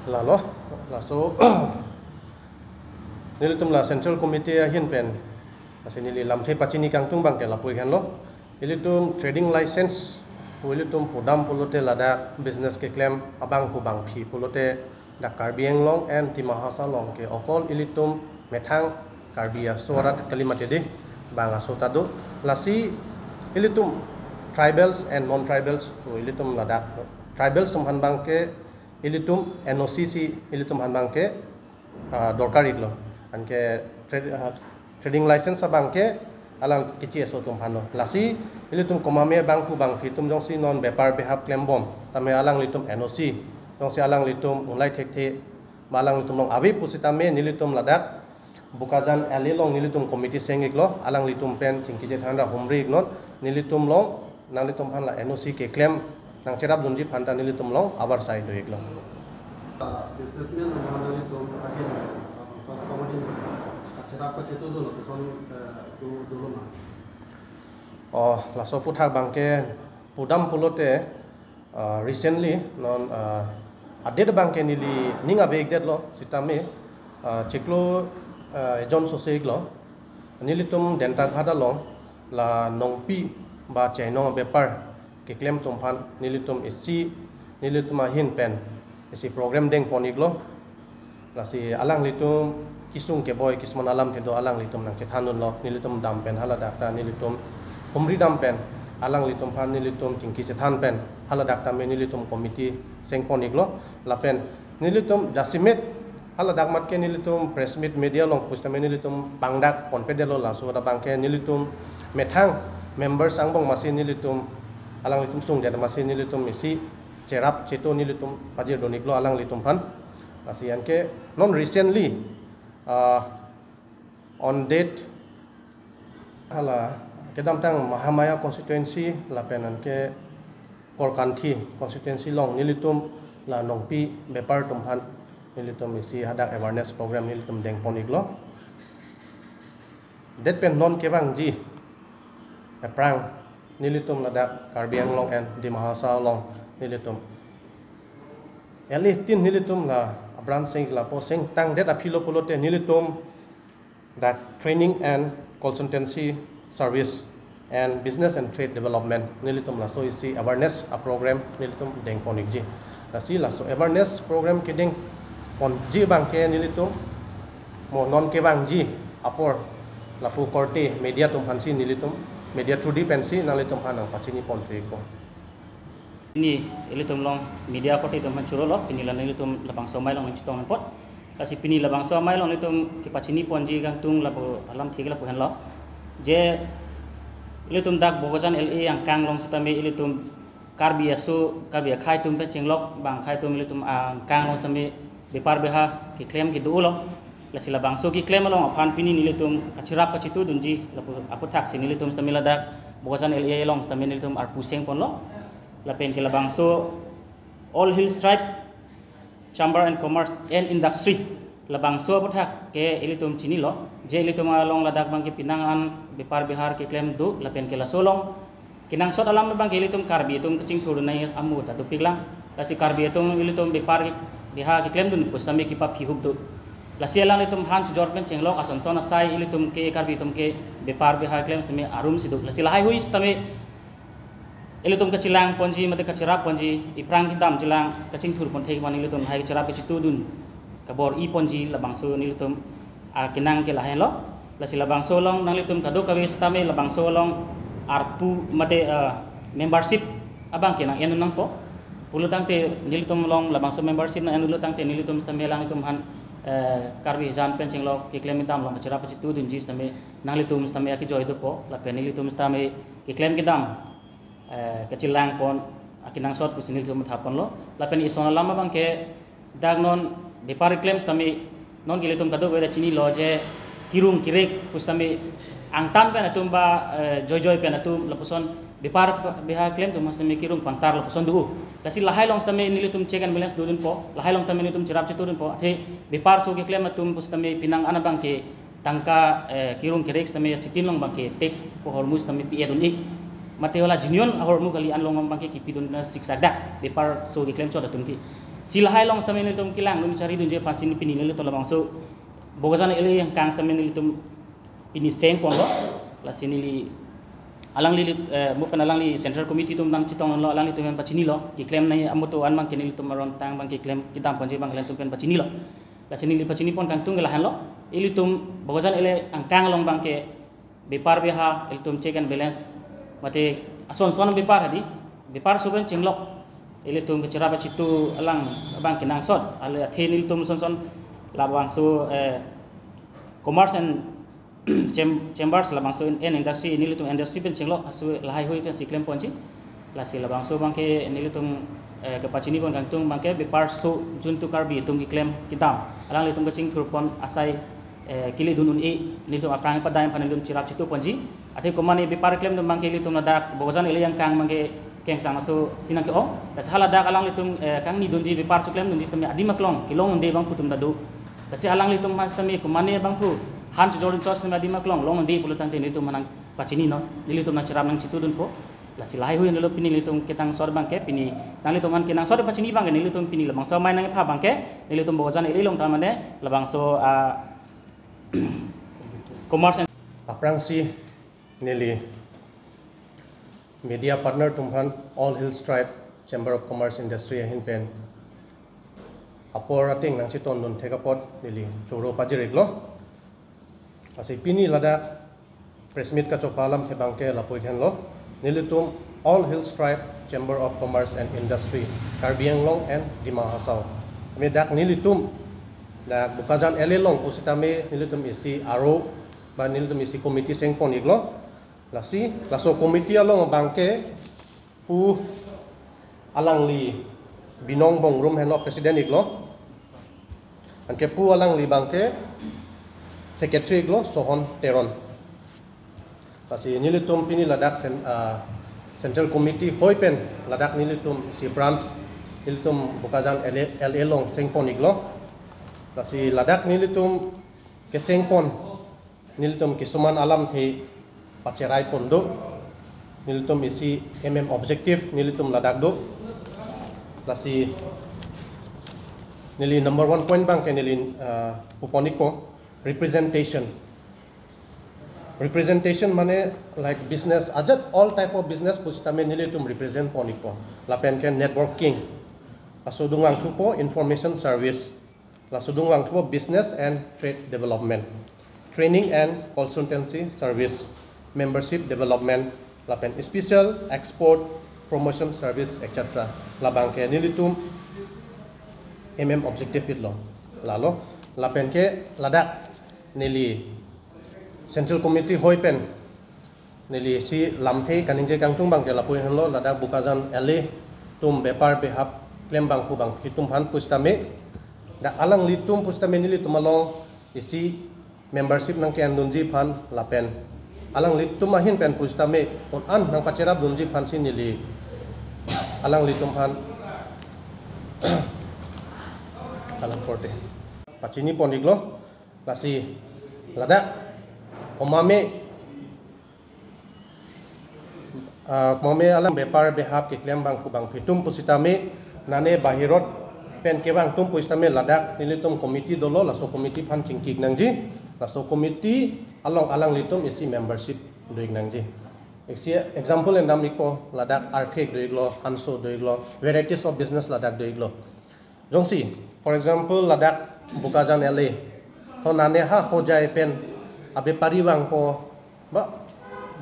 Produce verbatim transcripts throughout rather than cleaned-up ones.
Lalo, laso nelitum la Central Committee ahin pen, lasi neli lamthe pachini kangtung abangke lapu-ik henlo. Ilitum trading license pu ilitum pudam pulote ladak business keklem abang pu bangphi pulote dak Karbi Anglong and Dima Hasao along ke okol ilitum methang Karbi aso arat kali mati dei, bang aso ta do. Lasi ilitum tribals and non-tribals pu ilitum ladak, tribals atum aphan abangke ilitum N O C si ilitum aphan abangke, ah, dorkar-iklo. Anke trade, ah, trading license abangke alang kichi aso atum aphanlo. Lasi ilitum komatme bang pu bangphi atum jongsi non bepar beha klembom tame alanglitum N O C, jongsi alanglitum unlai thekthe, ma alanglitum along ave pusitame nelitum ladak Bokajan L A along nelitum committee seng-iklo, alanglitum pen chingki chethan ra humri-iknon, nelitum along nanglitum aphan la N O C keklem nangcherapdunji aphan ta nelitum along avarsai do-iklo. Businessman atum aphan nanglitum ahin, uh, sosong ahin, kacherap kachetudun lapuson, uh, do, dolo ma? Oh, laso aputhak abangke pudam pulote, uh, recently non, uh, a-date abangke neli ning ave-ikdetlo sitame, uh, chiklo, uh, ejon sose-iklo, nelitum Dentaghat along la nongpi ba chainong bepar keklem atum aphan nelitum isi, nelitum ahin pen isi program dengpon-iklo. Lasi alanglitum kesung keboi kisuman alamthe do, alanglitum nangchethandunlo, nelitum dam pen haladak ta nelitum humri dam pen alanglitum aphan nelitum chingki chethan pen haladak tame nelitum committee sengpon-iklo. Lapen nelitum jasemet haladak mat ke nelitum press meet media along pusitame nelitum pangdak ponpedetlo, laso arat abangke nelitum methang members angbong masi nelitum alanglitum sungdet masi nelitum isi cherap chetu nelitum pajirdun-iklo alanglitum aphan. Lasi anke non recently, ah, on date hala kedamtang Mahamaya constituency lapen anke Korkanthi constituency along nelitum la nongpi bepar atum aphan nelitum isi hadak awareness program nelitum dengpon-iklo. Det pen non kevangji aphrang nelitum ladak Karbi Anglong and Dima Hasao along nelitum L A tin nelitum la a-branch seng, lapu sengtangdet aphi lo pulote nelitum dak Training and Consultancy Service and Business and Trade Development nelitum laso isi awareness a-program nelitum dengpon-ikji. Lasi laso awareness program kedengponji abangke nelitum mo non kevangji apor lapu korte media atum aphansi nelitum media through di pensi nanglitum aphan nangpachiniponthu-ikpo. Pini ilitum along media korte atum aphan churolo, pini la nelitum labangso amei along nangchetong apot. Lasi pini labangso amei along nelitum kepachiniponji kangtung lapu alamthe ke lapu henlo. Je ilitum dak Bokajan L A angkang along sitame ilitum Karbi aso, Karbi akhei atum pen chenglok bang akhei atum ilitum angkang along sitame bepar beha keklem kedo-lo. Lasi labangso keklem along aphan pini nelitum kacherap kachetudunji lapu aputhak si nelitum sitame ladak Bokajan L A along sitame nelitum arpu sengponlo. Lapen ke labangso All Hills Tribe Chamber and Commerce and Industry, labangso aputhak ke ilitum chinilo, je ilitum along ladak abangke penang an bepar beha keklem do, lapen ke laso along kenangsot alam abangke ilitum Karbi atum kachingthurdun nangji amu ta dopiklang. Lasi Karbi atum ilitum bepar beha keklemdun pusitame kepaphihup do. Lasi alanglitum aphan chojor pen chenglok ason son asai ilitum ke Karbi atum ke bepar beha klem sitame arum si do. Lasi lahaihui sitame ilitum kachelangponji mate kacherapponji, iphrang kedam chelang kachingthurpon thekman ilitum lahai kacherap kachetudun kabor-iponji labangso nelitum akenang ke lahenlo. Lasi labangso along nanglitum kadokave sitame labangso along arpu mate, eh, membership abangke nang-en nangpo. Pulo tangte nelitum along labangso membership nang-enlo tangte nelitum sitame alanglitum aphan, eh, Karbi ajan pen chenglok keklem kedam along kacherap kachetudunji sitame nanglitum sitame akejoi dopo, lapen nelitum sitame keklem kedam, eh, kachelangpon akenangsot pusi nelitum thaponlo. Lapen ison alam abangke dak non bepar keklem sitame non ke ilitum kadokave ta chinilo je kerung kerek pusitame angtan pen atum ba, eh, joijoi pen atum lapuson bepar beha klem atum sitame kerung pangtar lapuson do. Lasi lahai along sitame nelitum check and balance dodunpo, lahai along tame nelitum cherap chetudunpo. Athe bepar aso keklem atum pusitame penang an abangke tangka, eh, kerung kerek sitame sitin along abangke tax pu ahormu sitame pi-edun-ik. mate hala genuine ahormu kali an along abangke kipidun na siksa dak bepar so keklem chot atum ke. Si lahai along sitame nelitum kelang nung chari dunji aphansi pini nelitum labangso Bokajan L A angkang sitame nelitum pini seng ponlo, lasi neli alangli, eh, mo pen alangli Central Committee atum nangchetonglo, alanglitum pen pachinilo, keklem nai amutu an abangke nelitum aron tang abangke keklem kedam ponji abang nelitum pen pachinilo. Lasi neli pachini pon kangtung ke lahenlo, ilitum Bokajan L A angkang along abangke bepar beha, ilitum check and balance, mate ason son bepar hadi, bepar so pen chenglok, ilitum kecherap achitu alang abangke nangsot, ale athe nelitum son son labangso, eh, commerce and cham-, chambers labangso in, in industry, nelitum industry pen chenglok, aso lahai hui pensi klem ponji. Lasi labangso abangke nelitum, eh, kepachini pon kangtung abangke bepar so juntu Karbi atum keklem kedam, alanglitum kachingthur pon asai, eh, kele dun un-e, nelitum aphrang padai aphan nelitum cherap chitu ponji. Athe komatne bepar klem atum abangke ilitum ladak Bokajan L A angkang abangke kengsang aso si nangke-ong. Lasi haladak alanglitum, eh, kangni dunji bepar choklem dunji sitame adim aklong kelong dunde abang pu atum ta do. Lasi alanglitum aphan sitame komatne abang pu han chojor chot sitame adim aklong long dunde pulo tangte nelitum aphan nangpachininon, nelitum nangcherap nangchitu dunpo. Lasi lahai hui nelitum pini nelitum kenangsot abangke pini nanglitum aphan kenangsot pachini abangke nelitum pini labangso amei nangkepha abangke nelitum Bokajan L A along ta mane labangso, ah, commerce and aphrangsi neli media partner atum aphan All Hills Tribe Chamber of Commerce Industry ahin pen apor ateng nangchetondun thek apot neli choro pajir-iklo. Lasi pini ladak press meet kachopa alamthe abangke lapu-ik henlo. Nelitum All Hills Tribe Chamber of Commerce and Industry, Karbi Anglong and Dima Hasao, me dak nelitum dak Bokajan L A along pusitame nelitum isi aro ba nelitum isi committee seng pon-iklo. Lasi laso committee along abangke pu alangli Binong Bongrung henlo president-iklo. Anke pu alangli abangke secretary-iklo Sohon Teron. Lasi nelitum pini ladak cen-, ah, Central Committee hoi pen ladak nelitum isi branch nelitum Bokajan L A, L A along seng pon-iklo. Lasi ladak nelitum keseng pon nelitum kisuman alamthe pacherai pon do. Nelitum isi M M objective nelitum ladak do. Lasi neli number one point abangke neli, ah, pu pon-ikpo representation. Representation mane like business, ajat all type of business pusitame nelitum represent pon-ikpo. Lapen ke networking. Laso adung vangthupo information service. Laso adung vangthupo business and trade development, training and consultancy service, membership development, lapen special export promotion service, et cetera. Labangke nelitum M M objective-iklo. Lalo, lapen ke ladak neli Central Committee hoi pen neli isi lamthe kaningje kangtung abangke lapu-ik henlo, ladak Bokajan L A atum bepar behap klem abang pu abangpi atum aphan pusitame dak alanglitum pusitame nelitum along isi membership nangke-endunji aphan lapen alanglitum ahin pen pusitame un-an nangpacherap dunji aphansi neli alanglitum aphan alang korte pachini pon-iklo. Lasi ladak komatne, ah, komatne alang bepar behap keklem abang pu abangpi atum pusitame nane bahirot pen kevang atum pusitame ladak nelitum committee dolo, laso committee aphan chingki-ik nangji, laso committee along alanglitum isi membership do-ik nangji. Isi example endam-ikpo, ladak arthek do-iklo, hanso do-iklo, varieties of business ladak do-iklo. Jongsi, for example, ladak Bokajan L A, to nane ha Hojai pen abepari vangpo, ba,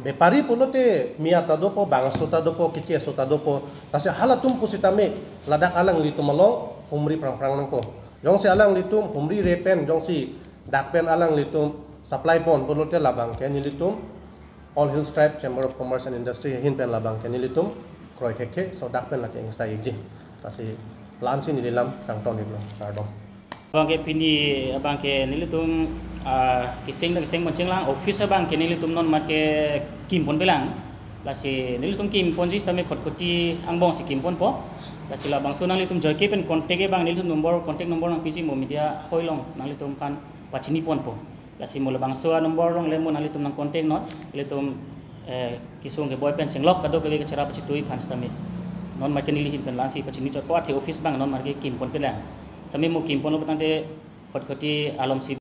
bepari pulote mia ta dopo, bangso ta dopo, keche aso ta dopo. Lasi halatum pusitame ladak alanglitum along humri prangprang nangpo. Jongsi alanglitum humri-re pen, jongsi dak pen alanglitum supply pon pulote labangke nelitum All Hills Tribe Chamber of Commerce and Industry ahin pen labangke nelitum kroi thekthe, so dak pen lake ingsai-ikji. Lasi la-ansi neli lam kangton-iklo, kardom. Abangke pini, abangke nelitum, ah, keseng dak keseng pon chenglang, office abangke nelitum non mat kekim ponpelang. Lasi nelitum kim ponji sitame Khatkhati angbong si kim ponpo. Lasi labangso nanglitum joike pen contact abang nelitum number, contact number nangpiji mo media hoi along nanglitum aphan pachini ponpo. Lasi mo labangso a-number along le mo nanglitum nang contact non, nelitum eh, kesung keboi pen chenglok kadokave kacherap pachitui aphan sitame non marke neli ahin pen la-ansi pachini chotpo, athe office abang non marke kimponpelang. Sitame mo kimponlo putangte Khatkhati alongsi